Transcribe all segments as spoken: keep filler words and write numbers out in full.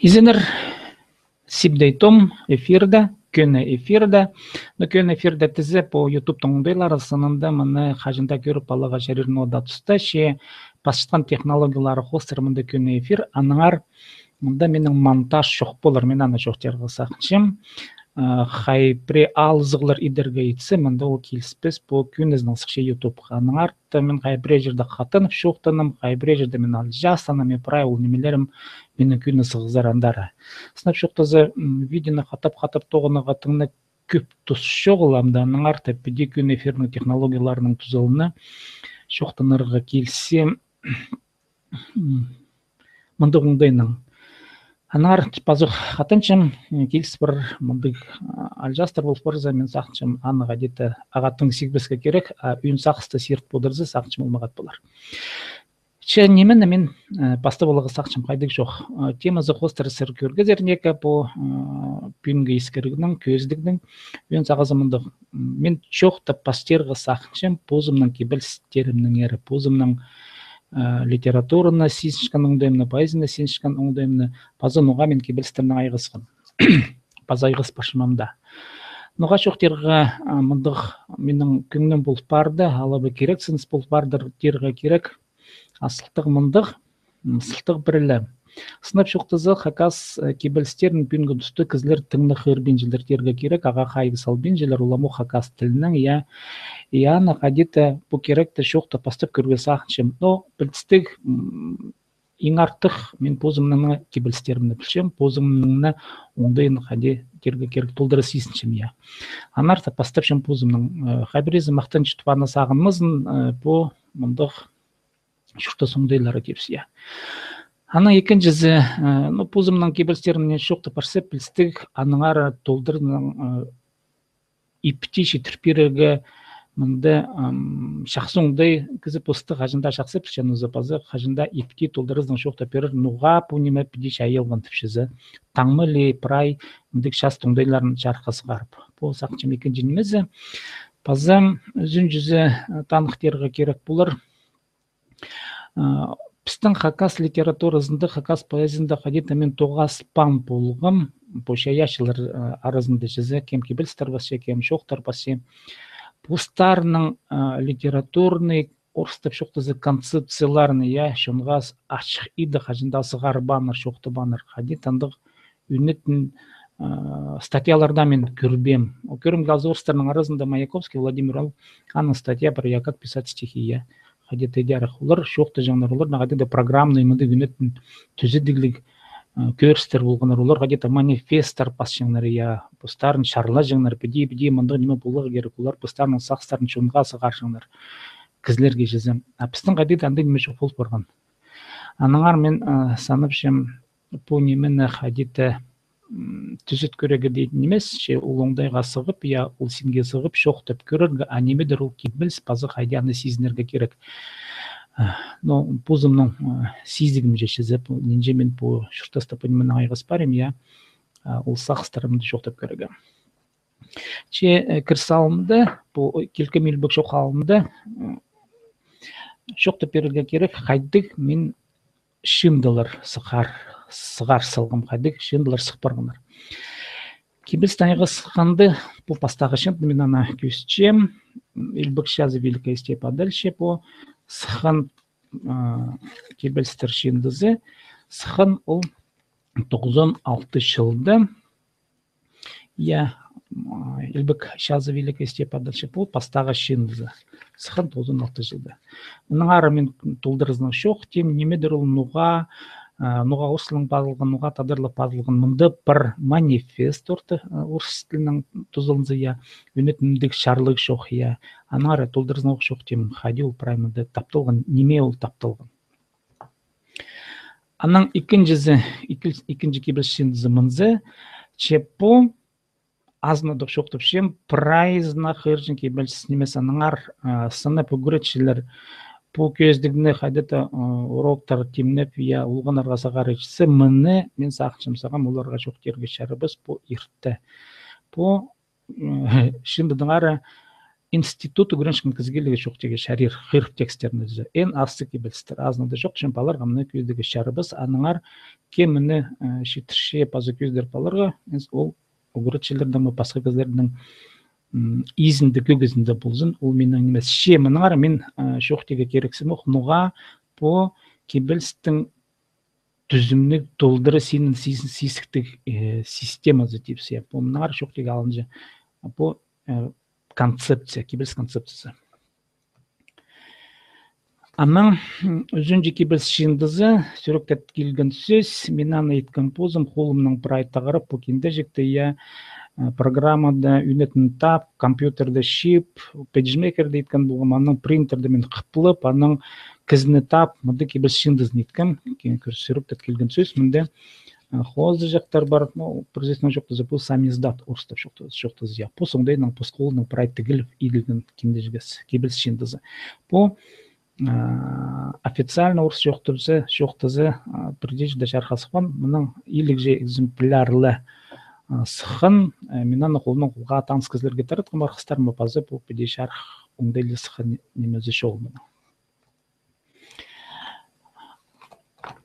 Изеннер, Сибдей Том эфирде, кӧні эфирде. Но кӧні эфирде тізе, по ютубтың оңдайлары сынында мыны хаҷан даа кӧріп аларға чарир нода туста, че пасчатхан технологиялары хоостыра мында кӧні эфир, аннаңар мында минің монтаж чох полар, мин аны чоохтирға сағынчам. Хай пірее алызығлар идерге итсе, мында ол киліспес, по кӧнізінең сыхча ютубха. Аннаңар та мин хай пірее чирде хатанып чоохтаным, хай пірее чирде мин алҷастаным, и прай ол нимелерім минің кӧні сығызар андары. Сынап чоохтаза, видеоны хатап-хатап тоғынарға тың на кӧп тус чоғыл, амды аннаңар та піди кӧні эфирнің технологияларының тузалығына чоохтанарға килсе, мындағ оңдайнаң. Аннаңар пазох хатанчам, киліс пар, мындағ алҷаастар пол парза, мин сағынчам, аны хайди-да ағаа тың сигбеске кирек, а ӧӧн сағысты сирт подырза, сағынчам, ол мағат полар. Че нимені мин пастап аларға сағынчам, хайдағ чох. Темазы хоостыра сірер кӧргезер неке по пӱӱнгі искірігнің, кӧзідігнің. Ӧӧн сағызы мындағ. Мин чоохтап пастирға сағынчам позымның кибелістерімнеңер, позымның литератураны сизінчеткен оңдайымны, поэзияны сизінчеткен оңдайымны, паза ноға мин кибелістернең айғасхан. Паза айғас парчам ам даа. Ноға чоохтирға, мындағ минің кӧңнім пол парды, алай ба кирек сыныс пол парды тирге кирек. А сылтағ мындағ, сылтағ пірее. Сынап чоохтаза, хакас кибелістерін пӱӱнгі туста кізілер тың на хығырбинчалар тирге кирек, ағаа хайығ салбинчалар, уламох хакас тілінең, я, я, аны хайди-да по киректі чоохтап пастап кӧрерге сағынчам. Но пілдістіг, иң артых мин позымның на кибелістерімні пілчем, позымның на оңдайын хайди тирге кирек толдыра сизінчем, я. Аннаңар та пастапчам позымның, хай піреезі махтанчатып аны сағынмазын, по мындағ чуртас оңдайлары тіпче, я. Анаң ікінҷізі, ну, позымның кибелістерімнең чоохтап парза, пілдістіг, аннаңар толдырнаң ипти читір пирерге мында чахсы оңдай, кізі посты хаҷан даа чахсы пілче, но за паза хаҷан даа ипти толдыразынаң чоохтап пирер, ноға пу ниме піди чайылған тіпче зе. Таңма ли прай мындағ частығ оңдайларын чарыхха сығарып. Пу, сағынчам, ікінҷі нимезі. Паза ӱзінҷізі, таныхтирға кирек полар. Пістің хакас литературазында, хакас поэзиязында хайди-да мин тоғаспаан полғам, по чайаачылар аразында чізе, кем кибелістер пасча, кем чоохтар пасча. Постарының литературный, орыстап чоохтаза, концепцияларын, я, чонға ачых иде хаҷан даа сығарбааннар, чоохтабааннар, хайди-да андағ ӱнетін статьяларда мин кӧрбеем. Ол кӧрімге алза, орыстарның аразында Маяковский Владимир, ол, аның статья пар, я, «Как писать стихи», я. Хайди-да идерге олар чоохтаҷаңнар, олар на хайди-да программный мындағ ӱнетін тӱзедігліг кӧрістер полғаннар, олар хайди-да манифесттер пасчаңнар, я, постарын чарлаҷаңнар, піди, піди мындағ ниме поларға кирек, олар постарының сағыстарын чонға сығарҷаңнар, кізілерге чізе. А пістің хайди-да андағ ниме чох пол парған. Аннаңар мин санапчам, пу нимені хайди-да тӱзет кӧрерге дее нимес, че ол оңдайға сығып, я, ол синге сығып, чоохтап кӧрерге, а нимедір ол кибеліс, паза хайди аны сизінерге кирек. Но позымның сизігімҷе чізе, нинҷе мин пу чуртаста пу нименең айғас парим, я, ол сағыстарымны чоохтап кӧрерге. Че кіріс алнында, пу килкім илбек чоох алнында чоохтап пирерге кирек, хайдағ мин чыындылар сығар, сығар салғам, хайдағ чыындылар сых парғаннар. Кибелістең айғасханда, пу пастағы чыынды мин ана кӧзітчем, «Илбек чазы», «Великая степь», а дальше пу сыххан кибелістер чыындызы, сыххан ол тоғызон алты чылда. Я, «Илбек чазы», «Великая степь», а дальше пу пастағы чыындызы. Сыххан тоғызон алты чылда. Мының ары мин толдыразынаң чоохтим, нимедір ол, ноға, ноға орыс тілінең пазылған, ноға тадарлап пазылған. Мында пар манифест орта, орыс тілінең тузаланза, я, ӱнетін мындағ чарлығ чох, я. Аннаңар толдыразынаң чоохтим, хайди ол прай мында тапталған, ниме ол тапталған. Анаң ікінҷізі, ікінҷі кибеліс чыындызы мынзы, че пу азынадох чоохтапчам, прайзына хығырҷаң кибеліс нимес, аннаңар сынап ӱгретчілер пу кӧзідігні хайди-да уроктар тимнеп, я, олғаннарға сығарчатса, мыны мин сағынчам, сағам оларға чоохтирға чарабас, пу иртте. Пу чыындыдаңар институт ӱгренчеткен кізілерге чоохтирға чарир хығырып текстерін ӱзе. Ин асты кибелістер. Азынада чоохтапчам, паларға мына кӧзідерге чарабас, аннаңар кем мына, э, читірче паза кӧзідер паларға, ол ӱгретчілернің, пасха кізілернің, м, изінде, кӧгізінде ползын, ол минің нимес. Че мынаңар мин, э, чоохтирға кирексімох, ноға пу кибелістің тӱзімніг толдыра синін сис-, сизіктіг, э, системазы тіпче. Пу мынаңар чоохтирға алынча. Пу, э, концепция, кибеліс концепциязы. Анаң, м, ӱзінҷі кибеліс чыындызы, сӱректеп килген сӧс, мин аны иткем позым, холымнаң прай тағырып, пу киндеҷекті, я, э, программада ӱнетін тап, компьютерде чыып, пейджмейкерде иткен полғам, анаң принтерде мин хыплап, анаң кізіні тап, мында кибеліс чыындызын иткем, ки-, кӧр-, сӱректеп килген сӧс, мында, э, хозыҷахтар пар, ну, пір сӧснең чоохтаза, пу самиздат, орыстап чоохтаза, чоохтаза, я, пос оңдайнаң, пос холынаң прай тігіліп иділген киндеҷегес, кибеліс чыындызы. Пу, э, официально орыс чоохтаза, чоохтаза, э, пірдее чирде чарыхха сыхпаан, мының илігҷе экземплярлы, э, сыххан, э, мин аны холнаң холға таныс кізілерге таратхам, арғыстарыма, паза пу піди чарых оңдайлы сыххан нимезі чоғыл мының.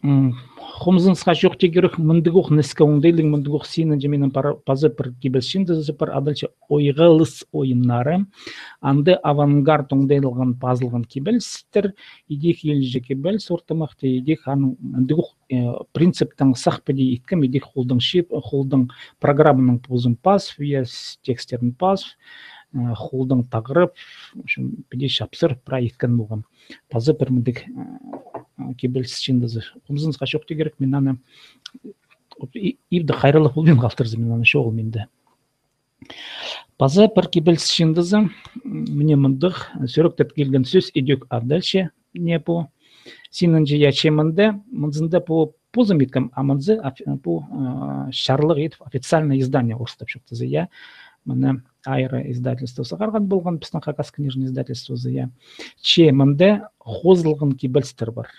М, хомзынысха чоохтирға кирек, мындағох ніске оңдайлығ, мындағох синінҷе минің пар-, паза пір кибеліс чыындызы пар, адалча «Ойғалыс ойыннары». Анда авангард оңдайлығ пазылған кибелістер, идӧк илҷе кибеліс ортымахти, идӧк аның мындағох, э, принциптең сах піди иткем, идӧк холдаң чыып, холдаң программаның позын пас, я, с-, текстерін пас, э, холдаң тағырып, в общем, піди чапсыр прай иткен полғам. Паза пір мындағ, э, кибеліс чыындызы. Хомзынысха чоохтирға кирек, мин аны, и-, ибде хайраллап полбин халтырза, мин аны чоғыл минде. Паза пір кибеліс чыындызы, м, мына мындағ, сӱректеп килген сӧс идӧк адалча, не пу. Синінҷе, я, че мында, мынзында пу позым иткем, а мынзы оф-, пу, э, чарлығ итіп официальное издание, орыстап чоохтаза, я. Мына «Айра» издательство сығарған полған, пістің Хакас книжный издательствозы, я. Че мында хозылған кибелістер пар.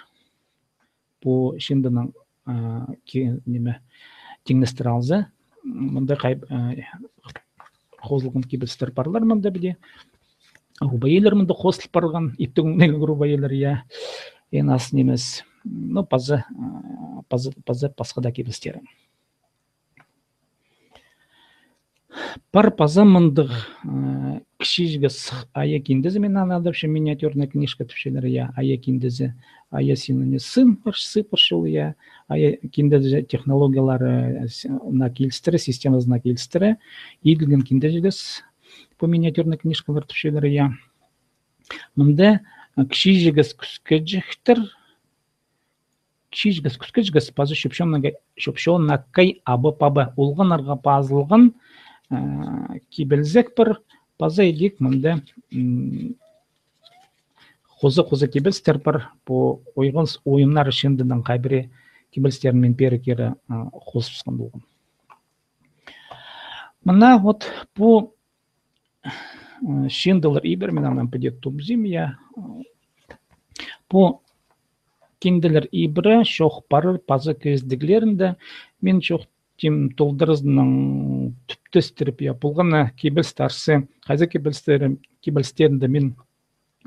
Пу чыындынаң, а, ки-, ниме, тиңнестіре алза, мында хай-, а, хозылған кибелістер парлар мында піди. Рубаилар мында хозыл парған, иптіг оңдайлығ рубаилар, я. Ин ас нимес. Ну, паза, а, паза, паза пасха даа кибелістері. Пар паза мындағ, э, кічіҷегес айа киндезі, мин аны адапчам миниатюрная книжка тіпчелер, я, айа киндезі, айа синіне сыпырча, сыпырча ол, я, айа киндезі технологиялары, э, с-, на килістіре, системазына килістіре, иділген киндеҷегес, пу миниатюрная книжкалар тіпчелер, я. Мында, э, кічіҷегес кӱскеҷектер, кічіҷегес кӱскеҷегес паза чӧпчоннакай, чӧпчоннакай абы-пабы. Олғаннарға пазылған, э, кибелізек пар, паза идӧк мында, м, хоза-хоза кибелістер пар, пу «Ойғалыс ойыннары» чыындының хай пірее кибелістерін мин пеер кире, э, хозыбысхан полғам. Мына вот пу, э, чыындылар ибіре, мин анаң піди тубзим, я. Пу кинделер ибіре, чоох пар паза кӧзідіглерінде, мин чоохтим толдыразынаң тӱптестіріп, я, полған на кибеліс тарсы, хайзы кибелістері, кибелістерінде мин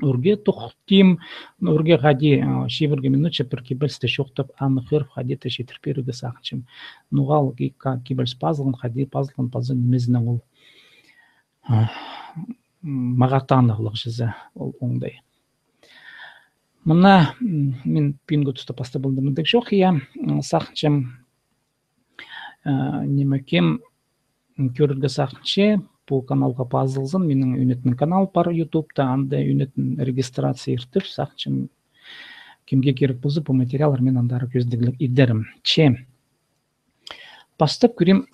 ӱрге тохтим, ну, ӱрге хайди, а, чибіргі минутча пір кибелісті чоохтап, аны хығырып, хайди-да читір пирерге сағынчам. Ноға ол ки-, ка-, кибеліс пазылған, хайди пазылған, паза нимезінең ол, а, м, мағаа танығлығ чізе ол оңдай. Мына, м, мин пӱӱнгі туста пастап алдым, мындағ чоох, я, м, сағынчам, э, ниме, кем кӧрерге сағынча, пу каналға пазылзын, минің ӱнетін канал пар ютубта, анда ӱнетін регистрация иртіп, сағынчам, кемге кирек полза, пу материаллар мин андар кӧзідігліг идерім. Че пастап кӧрим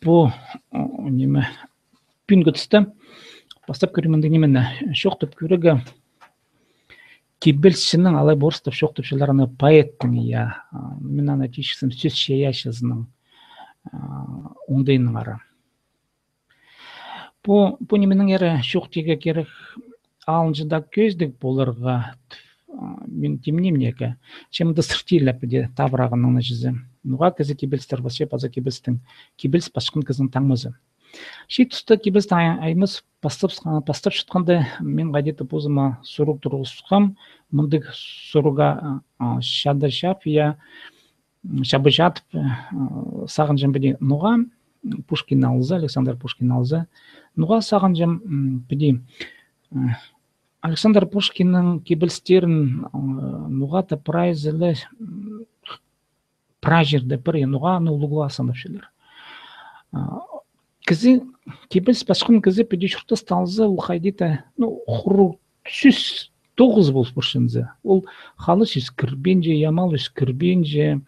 пу, о, ниме, пӱӱнгі туста пастап кӧрим андағ нимені, чоохтап кӧрерге кибелісчінің, алай орыстап чоохтапчалар аны, поэттің, я, а, мин аны тіпчем сӧс чайаачызының, а, оңдайынаңар. Пу, пу нименеңер чоохтирға кирек, алынҷа даа кӧзідіг поларға, а, мин тимним неке. Че мында сыртирла піди табырағынаң на чізе. Ноға кізі кибеліс тарбасча, паза кибелістің, кибеліс пасчатхан кізінің таңмазы. Че туста кибелістің ай-, аймас пастап, пастапчатханда, мин хайди-да позыма сурығ турғысхам, мындағ сурығға, а, а, чада чап, я, м, чабы чатып, э, сағынчам піди, ноға Пушкин алза, Александр Пушкин алза, ноға сағынчам, м, піди, э, Александр Пушкиннің кибелістерін, э, ноға-да прайзы ла, м, прай чирде пір, я, ноға аны улуғлаа санапчалар. А, кізі, кибеліс пасхан кізі піди чуртаста алза, ол хайди-да, ну, хуруғ сӧс тоғыс полып парча. Ол хала сӧс кірбинче, я мал сӧс кірбинче,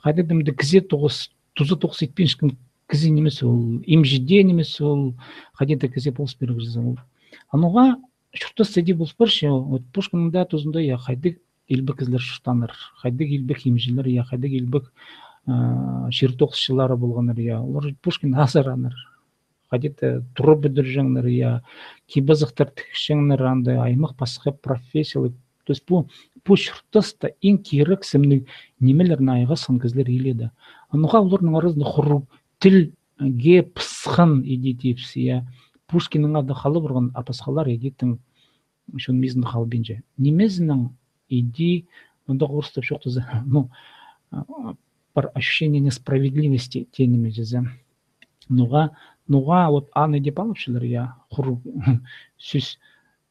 хайди-да мында кізее тоғыс, туза тоғыс итпинчеткен кізі нимес ол, имҷі дее нимес ол, хайди-да кізее полыс пирерге ол. А ноға чуртаста иди полыс парча, вот Пушкиннің даа тузында, я, хайдағ илбек кізілер чуртааннар, хайдағ илбек имҷілер, я, хайдағ илбек, а, чир тоғысчылары полғаннар, я, олар Пушкинні азыраннар. Хайди-да турып пӱдірҷеңнер, я, кип-азахтар тікчеңнер, анда аймах-пасха профессиялар. То есть пу, пу чуртаста иң кирексімніг нимелернең айғасхан кізілер илееде. А ноға оларның аразында хуруғ тілге пысхан иди тіпче, я. Пушкиннің ады хала парған, а пасхалар иди тың чон мизінде халбинча. Нимезінең иди, мында орыстап чоохтаза, ну, а, пар ощущение несправедливости тее ниме чізе. Ноға, ноға вот аны дее палапчалар, я, хуруғ сӧс,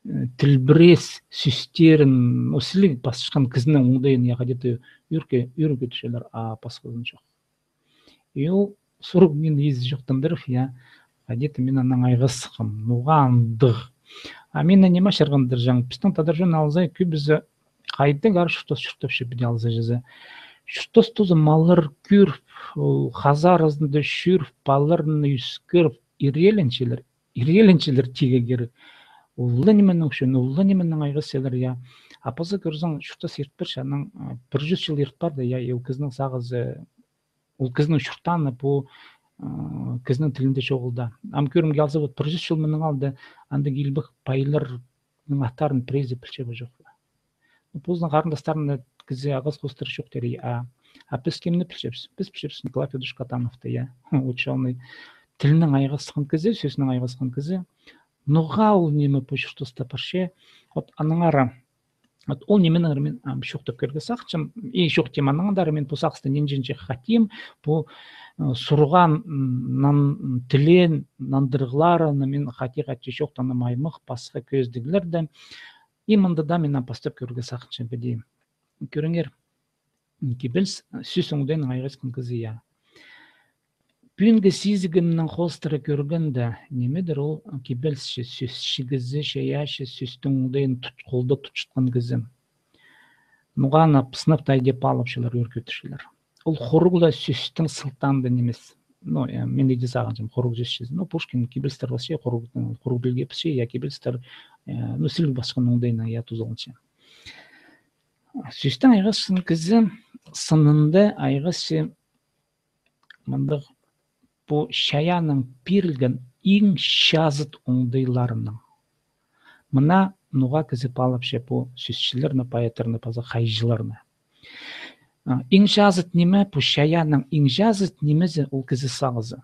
э, тілбірес сӧстерін, ну, сіліг пасчатхан кізінің оңдайын, я, хайди-да ӱрке, ӱрке тӱсчелер, а пасхазын чох. И ол сурығ мині изі чоохтандырып, я, хайди-да мин анаң айғасхам, ноға андағ. А мині ниме чарғандырҷаң, пістің тадар чон алза, кӧбізі хайдағ ары чуртас чуртапча піди алза чізе. Чуртас тузы маллар кӧріп, ол хаза аразында чӧріп, палаларны ӧскіріп, ирееленчелер, ирееленчелер тигі кирек. Ол ла нименің ӱчӱн, ол ла нименең айғасчалар, я. А паза кӧрзең, чуртас ирт парча, анаң, а, пір чӱс чыл ирт парды, я, и ол кізінің сағызы, ол кізінің чуртааны пу, а, кізінің тілінде чоғыл даа. Ам кӧрімге алза, вот пір чӱс чыл мының алды андағ илбек пайларның аттарын пірезі пілче бе, чох па? Ну, позының харындастарына кізі ағас хоостыра чоохтир, а, а піс кемні пілчебіс? Піс пілчебіс Николай Фёдорович Катановты, я. Учёный. Тілнең айғасхан кізі, сӧснең айғасхан кізі. Ноға ол ниме пу чуртаста парча? Вот аннаңар, вот ол нименеңер мин, ам, чоохтап кӧрерге сағынчам. И чоохтим, аннаңар мин пу сағысты нинҷе-нинҷе хатим, пу, э, сурған, м, нан-, тілен нандырығларыны мин хати-хати чоохтанам аймах-пасха кӧзідіглерде. И мында даа мин ам пастап кӧрерге сағынчам піди. Кӧріңер, кибеліс сӧс оңдайынаң айғасхан кізі, я. Пӱӱнгі сизігімнең хоостыра кӧргенде, нимедір ол кибелісчі, сӧсчі кізі, чайаачы, сӧстің оңдайын тут-, холда тутчатхан кізі. Ноға аны сынап таа даа паалапчалар, ӧркӧтчелер. Ол хуруғ ла сӧстің сылтаанда нимес. Ну, э, мин иди сағынчам, хуруғ сӧсчі. Ну, Пушкин кибелістер пасча, хуруғ, хуруғ тілге пасча, я, кибелістер, э, ну, сіліг пасхан оңдайынаң, я, тузаланча. Сӧстің айғасчаң кізі сынында айғасча мындағ пу чайаанның пирілген иң чазыт оңдайларынаң. Мына ноға кізі паалапча пу сӧсчілерні, поэттарны паза хайҷыларны. А, иң чазыт ниме, пу чайаанның иң чазыт нимезі ол кізі сағызы.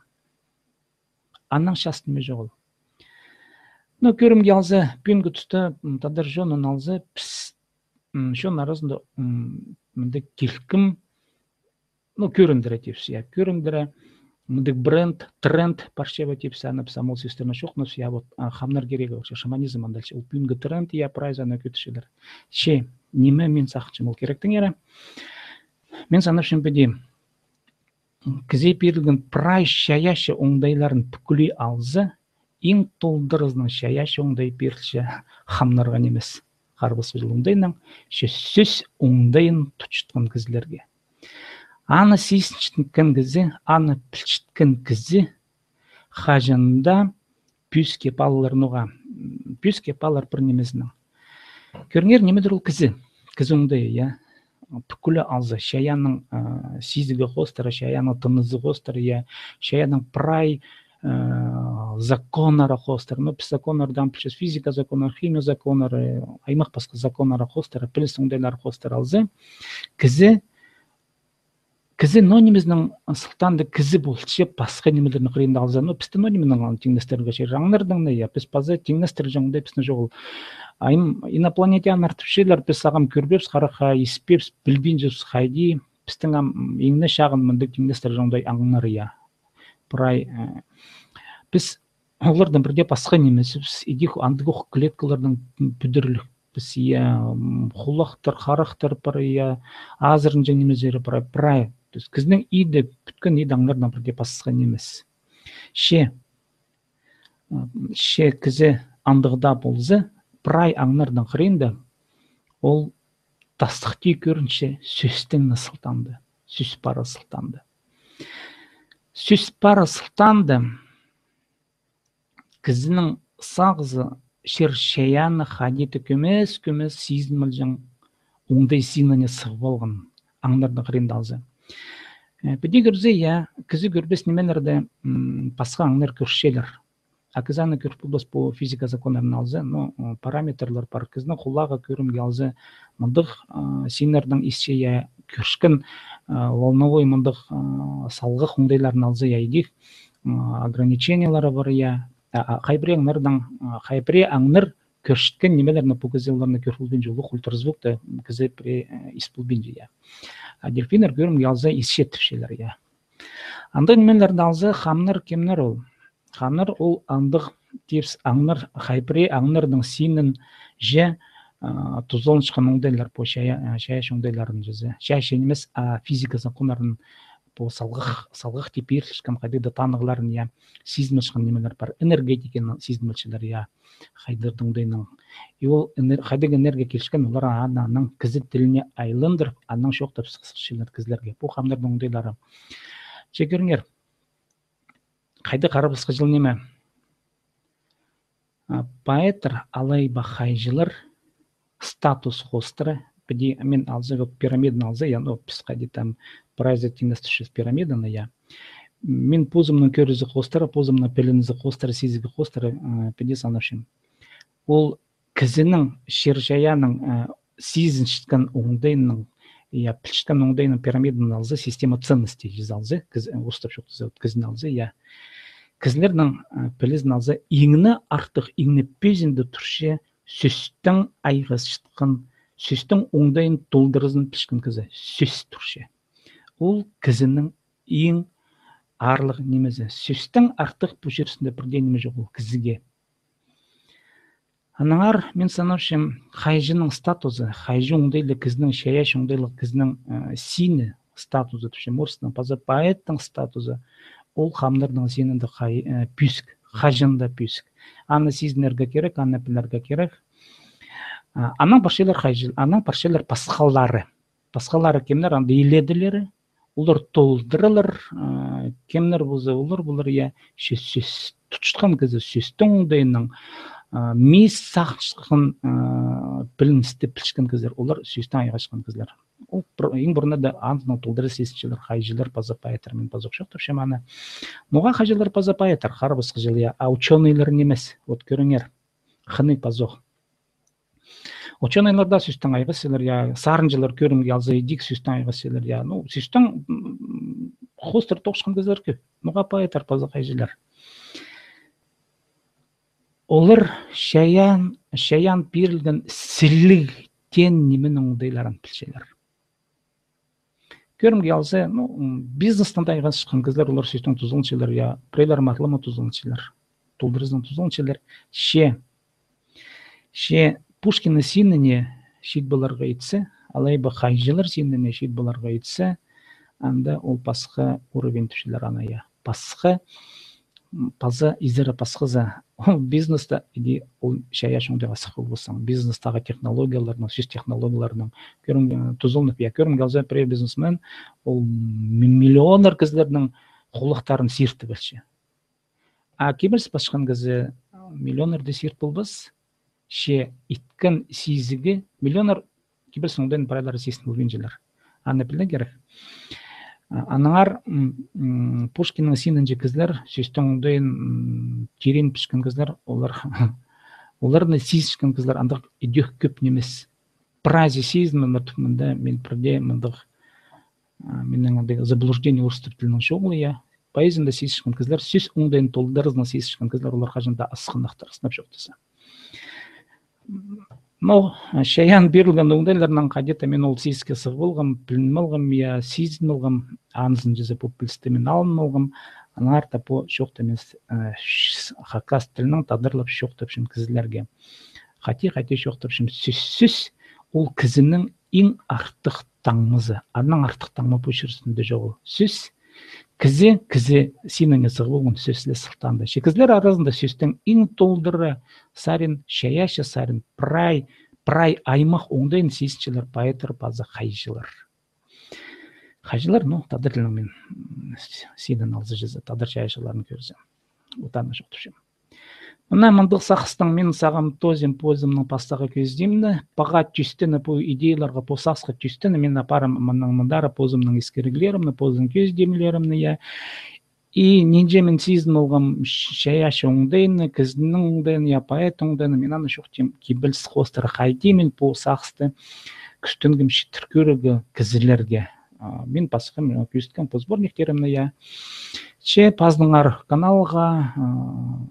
Аннаң чазыт ниме чоғыл. Ну, кӧрімге алза, пӱӱнгі туста, м, тадар чонын алза, піс, м, чон аразында, м, мындағ килкім, ну, кӧріндіре тіпче, я, кӧріндіре, мындағ бренд, тренд парча ба тіпче, аны піс ам ол сӧстерні чоохтаныбыс, я, вот, а, хамнар кирегі парча, шаманизм андағ чи, ол пӱӱнгі тренд, я, прайзы аны кӧтірчелер. Че, ниме мин сағынчам ол киректеңер. Мин санапчам піди, кізее пирілген прай чайаачы оңдайларын пӱкӱле алза, иң толдыразынаң чайаачы оңдай пирілче хамнарға нимес, харбас пызыл оңдайынаң, че сӧс оңдайын тутчатхан кізілерге. Аны сизінчеткен кізі, аны пілчеткен кізі хаҷан даа пӧзік ап алар ноға. Пӧзік ап алар пір нимезінең. Кӧріңер, нимедір ол кізі. Кізі оңдайы, я. Пӱкӱле алза, чайаанның, а, сизігі хоостыра, чайаанның тынызы хоостыра, я. Чайаанның прай, а, законнары хоостыра. Ну, піс законнарны даа пілчебіс, физика законнары, химия законнары, аймах-пасха законнары хоостыра, піліс оңдайлары хоостыра алза, кізі Кізі ноо нимезінең сылтаанда кізі полча, пасха нимелернің хыринда алза. Ну, пісті ноо нименең тиңнестірерге чарир. Аңнарнаң на, я, піс паза тиңнестірҷең дее пістің чоғыл. Айым инопланетяннар тіпчелер, піс ағам кӧрбеебіс, харахха, испеебіс, пілбинчебіс хайди, пістің ам иң не чағын мындағ тиңнестірҷең дее аңнар, я. Прай, э, піс олардаң пірдее пасха нимеспіс, идӧк андағох клеткалардаң пӱдірілгебіс, я, м, хулахтар, харахтар пар, я, азыранҷаң нимезі пар, прай. То есть кізінің иді, пӱткен иді аңнарнаң пірдее пасха нимес. Че, м, че кізі андағ даа полза, прай аңнарның хыринда ол тастыхти кӧрінче сӧстең не сылтаанда, сӧс пара сылтаанда. Сӧс пара сылтаанда кізінің сағызы чир-чайааны хайди-да кӧмес-кӧмес сизінмелҷең оңдай синіне сығып алған, аңнарның хыринда алза. Э, піди кӧрзе, я, кізі кӧрбес нимелерні, м, пасха аңнар кӧрчелер. А кізі аны кӧр полбас, пу физика законнарын алза, ну, м, параметрлар пар. Кізінің хулағы, кӧрімге алза, мындағ, а, синнернең исче, я, кӧрчеткен, а, волновой мындағ, а, салғах оңдайларын алза, я, идӧк, м, ограничениелері пар, я. А, а, хай пірее аңнарның, а, хай пірее аңнар кӧрчеткен нимелерні пу кізі оларны кӧр полбинча, улуғ ультразвукты кізі пірее, э, ис полбинча, я. А дельфиннер, кӧрімге алза, исче тіпчелер, я. Андағ нимелерні алза, хамнар кемнер ол? Хамнар ол андағ типс аңнар, хай пірее аңнарның синінҷе, а, тузаланчатхан оңдайлар, пу чайа-, а, чайаачы оңдайларын чізе. Чайаачы нимес, а физика законнарын, пу салғах, салғах тип пирілчеткен хайдағ-да танығларын, я, сизінмелчеткен нимелер пар. Энергетиканы сизінмелчелер, я, хайдағ-да оңдайнаң. И ол энер-, хайдағ энергия килчеткен, олар аны, анаң кізі тіліне айландырып, анаң чоохтап сығ-, сығарчалар кізілерге. Пу хамнарның оңдайлары. Че кӧріңер, хайдағ харабысхаҷыл ниме. А, поэттер алай ба хайҷылар статус хоостыра, піди, мин алза, вот пирамиданы алза, я, ну, піс хайди там прайзы тиңнестірчебіс пирамиданы, я. Мин позымның кӧрізі хоостыра, позымның пілінізі хоостыра, сизігі хоостыра, а, піди санапчам. Ол кізінің чир-чайаанның, а, сизінчеткен оңдайының, я, пілчеткен оңдайының пирамиданы алза, система ценностей чізе алза, кіз-, орыстап чоохтаза, вот, кізіні алза, я. Кізілернің, а, пілізін алза, иң не артых, иң не пӧзінде турча сӧстең айғасчатхан, сӧстің оңдайын толдыразын пілчеткен кізі, сӧс турча. Ол кізінің иң аарлығ нимезі. Сӧстең артых пу чир ӱстӱнде пірдее ниме чоғыл кізіге. Аннаңар мин санапчам, хайҷының статузы, хайҷы оңдайлығ кізінің, чайаачы оңдайлығ кізінің, э, сині, статузы, тіпчем орыстаң, паза поэттің статузы, ол хамнарның синінде хай-, э, пӧзік, хаҷан даа пӧзік. Аны сизінерге кирек, аны пілерге кирек. А, анаң парчалар хайҷы-, анаң парчалар пасхалары. Пасхалары кемнер, анда илееділері, олар толдыралар, а, кемнер полза, олар, полар, я, че сӧс тутчатхан кізі, сӧстің оңдайынаң, а, мис сағынчатхан, а, піліністі пілчеткен кізілер, олар сӧстең айғасчатхан кізілер. Ол пір, иң пурнада андынаң толдыра сизінчелер хайҷылар паза поэттер, мин пазох чоохтапчам аны. Ноға хайҷылар паза поэттер, харабысхаҷыл, я, а учёныйлар нимес, вот кӧріңер, хынығ пазох. Учёныйлар даа сӧстең айғасчалар, я, сарынҷылар, кӧрімге алза, идӧк сӧстең айғасчалар, я. Ну, сӧстең, м, хоостыра тоғысхан кізілер кӧп. Ноға поэттер паза хайҷылар? Олар чайаан, чайаан пирілген сіліг теен нименің оңдайларын пілчелер. Кӧрімге алза, ну, м, бизнестең даа айғасчатхан кізілер, олар сӧстең тузаланчалар, я, піреелер матылаң тузаланчалар, толдыразынаң тузаланчалар. Че, че Пушкиннің синіне чит поларға итсе, алай ба хайҷылар синіне чит поларға итсе, анда ол пасха уровень тіпчелер аны, я. Пасха, м, паза изері пасхазы. Ол бизнесте, иди ол чайаачы оңдайға сых полбассың. Бизнестегі технологияларның, сӧс технологияларының. Кӧрім, э, тузаланып, я, кӧрімге алза, пірее бизнесмен, ол ми-, миллионнар кізілернің хулахтарын сиртіп алча. А кибеліс пасчатхан кізі миллионнарны сирт полбас, че иткен сизігі, миллионнар кибелістің оңдайын прайлары сизін полбинчалар. Аны пілерге кирек. А, аннаңар, м, м, Пушкиннің синінҷе кізілер, сӧстің оңдайын, м, тирең пілчеткен кізілер, олар, оларны сизінчеткен кізілер андағ идӧк кӧп нимес. Прайзы сизінмеен, мында мин пірдее мындағ А, минің андағ заблуждение орыстап тілінің чоғыл, я. Поэзияда сизінчеткен кізілер, сӧс оңдайын толдыразынаң сизінчеткен кізілер, олар хаҷан даа асхынахтар, сынап чоохтаза. Но, а, чайаан пирілген оңдайларнаң хайди-да мин ол сизікке сығып алғам, пілін алғам, я, сизін алғам, анзын чізе пу пілісті мин алын алғам, аннаңар даа пу чоохтап мин, э, ш-, хакас тілінең тадарлап чоохтапчам кізілерге. Хайди, хайди чоохтапчам, сӧс, сӧс, ол кізінің иң артых таңмазы. Аннаң артых таңма пу чир ӱстӱнде чоғыл. Сӧс, кізі, кізі синіңе сығып алған сӧс ле сылтаанда. Че кізілер аразында сӧстің иң толдыра сарин, чайаачы сарин, прай, прай аймах оңдайын сизінчелер поэттер паза хайҷылар. Хайҷылар, ну, тадар тілінең мин, м, с-, синін алза чізе, тадар чайаачыларын кӧрзем. Вот аны чоохтапчам. Мына мындағ сағыстаң мин сағам тоозим позымның пастағы кӧзідімні, паға тӧстені, пу идеяларға, пу сағысха тӧстені мин апарам мыннаң мындар позымның искіріглерімні, позым кӧзідімлерімні, я. И нинҷе мин сизін алғам ч-, чайаачы оңдайны, кізінің оңдайны, я, поэт оңдайны, мин аны чоохтим кибеліс хоостыра, хайди мин пу сағысты кӱстенгем читір кӧрерге кізілерге. А, мин пасхам, э, кӧзіткем пу сборниктерімні, я. Че пазыныңар каналға, а,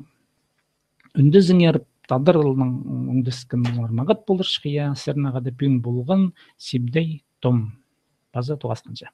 ӱндезіңер, тадар тілінең ӱндескеннер мағат поларҷых, я, сірернең хада пӱӱн полған Сибдей Том. Паза тоғасханҷа.